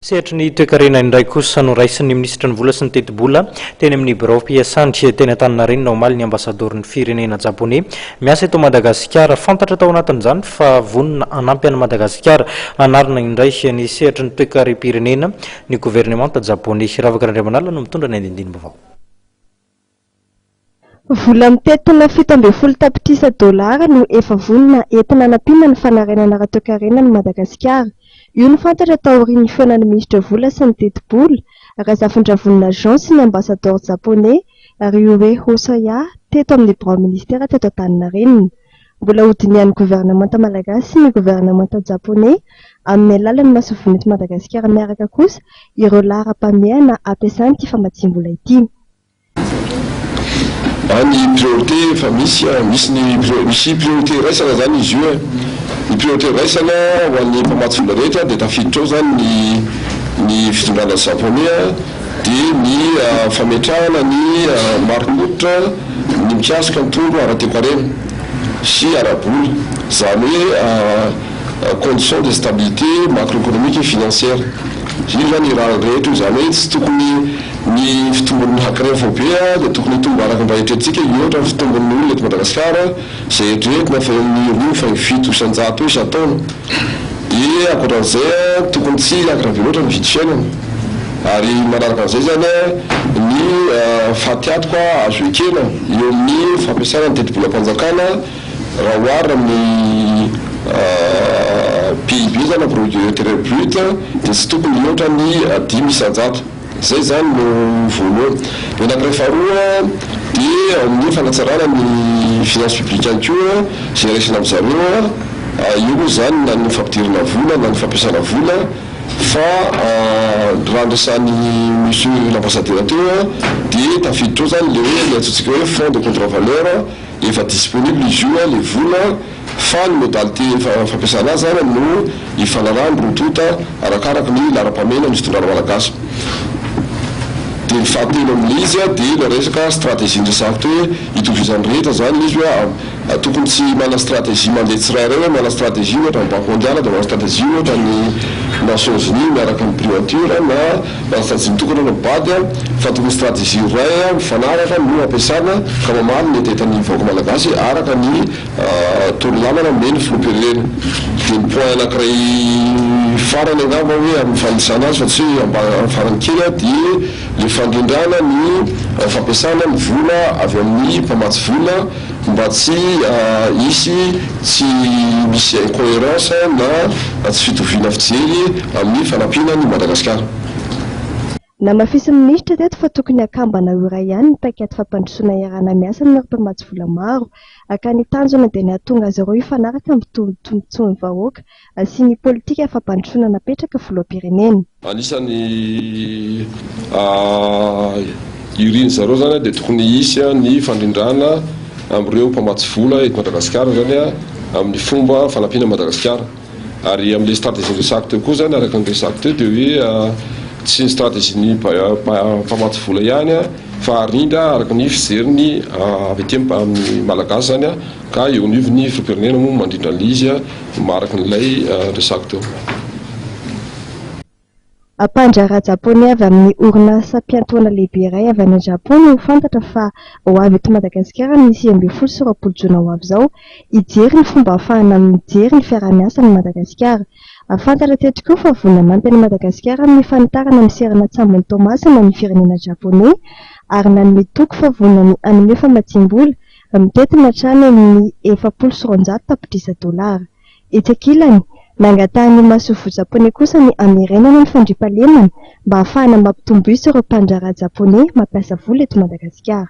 Sehatry ny toekarena indray kosa no raisin'ny minisitry ny vola sy ny tetibola teny amin'ny birao mpiasany teny Antaninarenina omaly ny ambasadorin'ny firenena japoney miasa eto Madagasikara. Fantatra tao anatin'izany fa vonona hanampy an'i Madagasikara hanarina indray ny sehatry ny toekarem-pirenena ny governemanta japoney. Ravaka Randriamanalina no mitondra ny andindinim-baovao. Vola mitentina 17 tapitrisa dolara no efa vonona entina hanampiana ny fanarenana ara-toekarena an'i Madagasikara. Io no fantatra taorian'ny fihaonan'ny minisitra vola sy ny tetibola, Razafindravonona Jean sy ny ambasadaoro japoney, Ryuhei Hosoya, teto amin'ny birao minisitera teto Antaninarenina. Mbola hodinihan'ny governemanta malagasy sy ny governemanta japoney amin'ny alalan'ny masoivohony eto Madagasikara miaraka kosa ireo laharam-pahamehana hampiasana ity famatsiam-bola ity. A ny priorité efa misy a, misy ny misy priorité iraisana zany izy io e, ny priorité iraisana ho an'ny mpamatsy vola rehetra dia tafiditra ao zany ny ny fitondrana japonais a, dia ny fametrahana ny marim-pototra ny mikasika ny tondro ara-toekarena sy ara-bola, izany hoe conditions de stabilité macroéconomique et financière, io zany irahan'ny rehetra io, izany hoe tsy tokony Ny fitombon'ny hakarena faobe dia tokony hitombo araka mba eritreretintsika hihoatra ny fitombon'ny olona eto Madagasikara izay eritreretina fa eo amin'ny 2,7% eo isan-taona. Dia ankoatran'izay tokony tsy hiakatra be loatra ny vidim-piainana. Ary manaraka an'izay izany ny fatiantoka azo ekena eo amin'ny fampiasana ny tetibolam-panjakana raha oharina amin'ny PIB izany na produit intérieur brut dia tsy tokony hihoatra ny 5%. Izay izany no voalohany. Ny anankiray faharoa dia ao amin'ny fanatsarana ny finance publique ihany koa izay raisina amin-dry zareo, eo moa izany na ny fampidirana vola na ny fampiasana vola fa raha ny resahan'i Monsieur l'ambassadeur teo dia tafiditra ao izany ilay hoe ilay antsointsika hoe fonds de contre-valeur. Efa disponible izy io le vola fa ny modalité fampiasana azy zany no ifanarahan'ny roa tonta arakaraka ny laharam-pahamehana ny fitondrana malagasy. Dia ny fahatelo amin'ilay izy dia ilay resaka stratégie niresahako teo hoe itovizan'ny rehetra zany ilay izy hoe tokony tsy manana stratégie mandeha tsirairay hoe manana stratégie ohatra ny banque mondiale dia manana stratégie ohatra ny Nations Unies miaraka amin'ny primature na Lasa tsy mitokana ny bad fa tokony stratégie iray mifanaraka no ampiasana ka mamaly ny hetahetan'ny vahoaka malagasy araka ny torolalana omen'ny filoham-pirenena. Dia ny point anankiray farany angamba hoe amin'ny fanisana azy fa tsy hoe ambany farany kely dia le fandrindrana ny fampiasana ny vola avy amin'ny mpamatsy vola mba tsy hisy tsy misy incoherence na tsy fitoviana fijery amin'ny fanampiana an'i Madagasikara. Namafisin'ny minisitra teto fa tokony hakambana ho iray ihany ny paikady fampandrosoana iarahana miasa amin'ireo mpamatsy vola maro ka ny tanjona dia ny hahatonga azy ireo hifanaraka amin'ny tombontsoan'ny vahoaka sy ny politika fampandrosoana napetraka filoham-pirenena. Anisan'ny irin'ny zareo zany dia tokony hisy ny fandrindrana amin'ireo mpamatsy vola eto Madagasikara zany amin'ny fomba fanampiana an'i Madagasikara. Ary amin'ilay stratégie niresahako teo koa zany araka ny resahako teo dia hoe tsy ny stratégie ny mpamatsy vola ihany fa arindra araka ny fijeriny avy aty amin'ny Malagasy zany ka eo anivon'ny filoham-pirenena moa mandrindra an'ilay izy araka an'ilay resahako teo. Mpandraharaha Japoney avy amin'ny orinasam-piantohana lehibe iray avy any Japon no fantatra fa ho avy eto Madagasikara ny 19 sy 20 jona ho avy izao hijery ny fomba ahafahana mijery ny fiaraha-miasa amin'i Madagasikara. Fantatra teto koa fa vonona hanampy an'i Madagasikara amin'ny fanitarana ny seranan-tsambon'i Toamasina ny firenena Japoney ary nanome toky fa vonona ny hanome famatsiam-bola mitentina hatrany amin'ny 240 tapitrisa dolara. Etsy ankilany, nangatahan'ny masoivoho Japoney kosa ny hamerenana ny fandriampahalemana mba hahafahana mampitombo isa ireo mpandraharaha Japoney mampiasa vola eto Madagasikara.